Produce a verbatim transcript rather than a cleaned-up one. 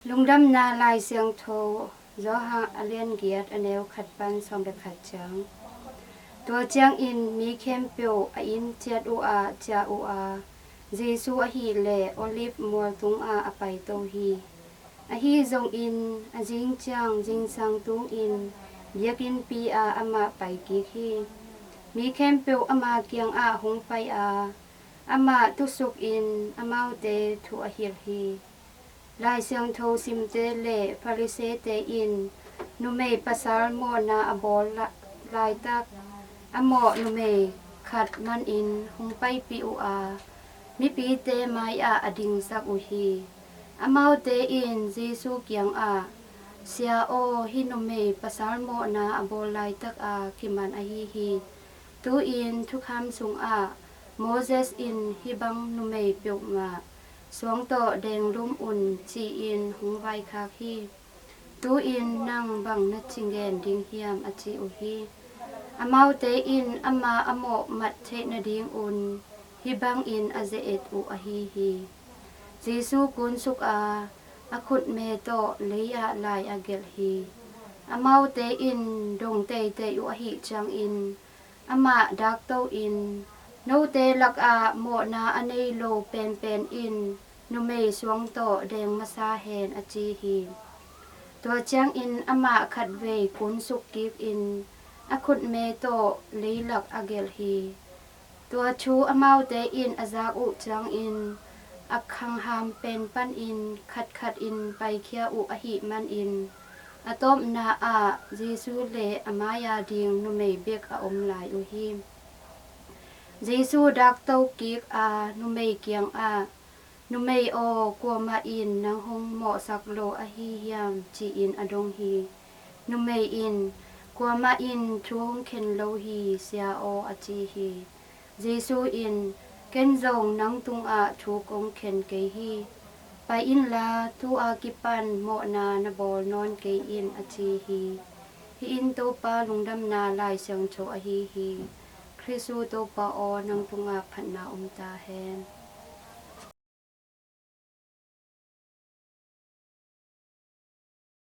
Lungdamna Lai Siangtho, Johan a lian giat, a neu khat pan sawm le khat ciang. Tua ciangin mi khempeuh a inn ciat uh ah ciah uh a, Jesu ahih leh Olive mual tungah a paito hi. Ahi zongin a zing ciang zingsang tungin biakinnpi ah amah pai kik hi. Mi khempeuh ama kiangah hong pai a, amah tusukin amaute thu a hilh hi. Lai Siangtho simte le Farisee-te in numei pasal mawhna a bawl la-, laitak a mawh numei khat manin hong paipih uh a, mipite mai-ah a dingsak uh hi. Amaute in Jesu kiangah, "Sia aw, hih numei pasal mawhna a bawl laitak a kiman ahi hi. Tu-in thukham sungah Moses in hih bang numei peuhmah suang tawh deng lum un, ci-in hong vaikhak hi. Tu-in nang bang na ci ngen ding hiam?" a ci uh hi. Amaute in ama a mawh mat theih nadingun hih bangin a ze-et uh ahi hi. Jesu kunsuk a, a khutme tawh lei-ah lai a gelh hi. Amaute in dong teitei uh ahih ciangin amah dakto-in, "Note lakah mawhna a nei lo penpen in numei suang tawh deng masa hen," a ci hi. Tua ciangin amah khatvei kunsuk kikin a khutme tawh leilak a gelh hi. Tua thu amaute in a zak uh ciangin a khangham pen panin khatkhatin paikhia uh ahih manin a tawpna ah Jesu le a mai-a ding numei bek a om lai uh hi. Jesu dakto kik a, numei kiangah, "Numei aw, kuamah in nang hong mawhsak lo ahi hiam?" ci-in a dong hi. Numei in, "Kuamah in thu hong khen lo hi, Sia aw," a ci hi. Jesu in, "Ken zong nang tungah thu kong khen kei hi. Pai inla, tu-a kipan mawhna na bawl nawn kei in," a ci hi. Hih in Topa Lungdamna Lai Siangtho ahi hi. Khristu Topa aw, nang tungah phatna om ta hen.